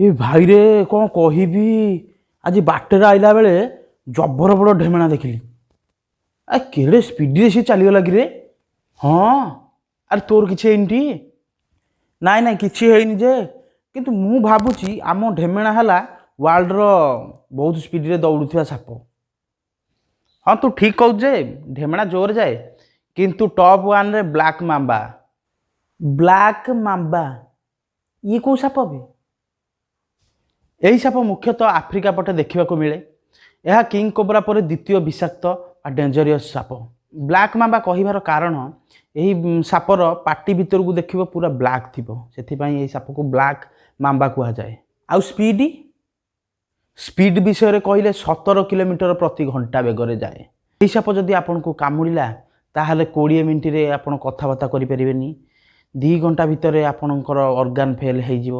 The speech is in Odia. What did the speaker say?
ଏ ଭାଇରେ, କ'ଣ କହିବି, ଆଜି ବାଟରେ ଆଇଲା ବେଳେ ଜବର ବଡ଼ ଢେମେଣା ଦେଖିଲି। ଆ କେଡ଼େ ସ୍ପିଡ଼ରେ ସେ ଚାଲିଗଲା କିରେ? ହଁ, ଆରେ ତୋର କିଛି ହେଇନି ଟି? ନାଇଁ ନାଇଁ, କିଛି ହେଇନି ଯେ, କିନ୍ତୁ ମୁଁ ଭାବୁଛି ଆମ ଢେମେଣା ହେଲା ୱାର୍ଲଡର ବହୁତ ସ୍ପିଡ଼ରେ ଦୌଡ଼ୁଥିବା ସାପ। ହଁ, ତୁ ଠିକ୍ କହୁଛୁ ଯେ ଢେମେଣା ଜୋରରେ ଯାଏ, କିନ୍ତୁ ଟପ୍ ୱାନ୍ରେ ବ୍ଲାକ୍ ମାମ୍ବା। ବ୍ଲାକ୍ ମାମ୍ବା, ଇଏ କେଉଁ ସାପ ବେ? ଏହି ସାପ ମୁଖ୍ୟତଃ ଆଫ୍ରିକା ପଟେ ଦେଖିବାକୁ ମିଳେ। ଏହା କିଙ୍ଗ କୋବ୍ରା ପରେ ଦ୍ୱିତୀୟ ବିଷାକ୍ତ ବା ଡେଞ୍ଜରିୟସ୍ ସାପ। ବ୍ଲାକ୍ ମାମ୍ବା କହିବାର କାରଣ, ଏହି ସାପର ପାଟି ଭିତରକୁ ଦେଖିବ, ପୁରା ବ୍ଲାକ୍ ଥିବ। ସେଥିପାଇଁ ଏହି ସାପକୁ ବ୍ଲାକ୍ ମାମ୍ବା କୁହାଯାଏ। ଆଉ ସ୍ପିଡ୍ ସ୍ପିଡ୍ ବିଷୟରେ କହିଲେ, 17 କିଲୋମିଟର ପ୍ରତି ଘଣ୍ଟା ବେଗରେ ଯାଏ। ଏହି ସାପ ଯଦି ଆପଣଙ୍କୁ କାମୁଡ଼ିଲା, ତାହେଲେ 20 ମିନିଟ୍ରେ ଆପଣ କଥାବାର୍ତ୍ତା କରିପାରିବେନି। 2 ଘଣ୍ଟା ଭିତରେ ଆପଣଙ୍କର ଅର୍ଗାନ୍ ଫେଲ୍ ହେଇଯିବ।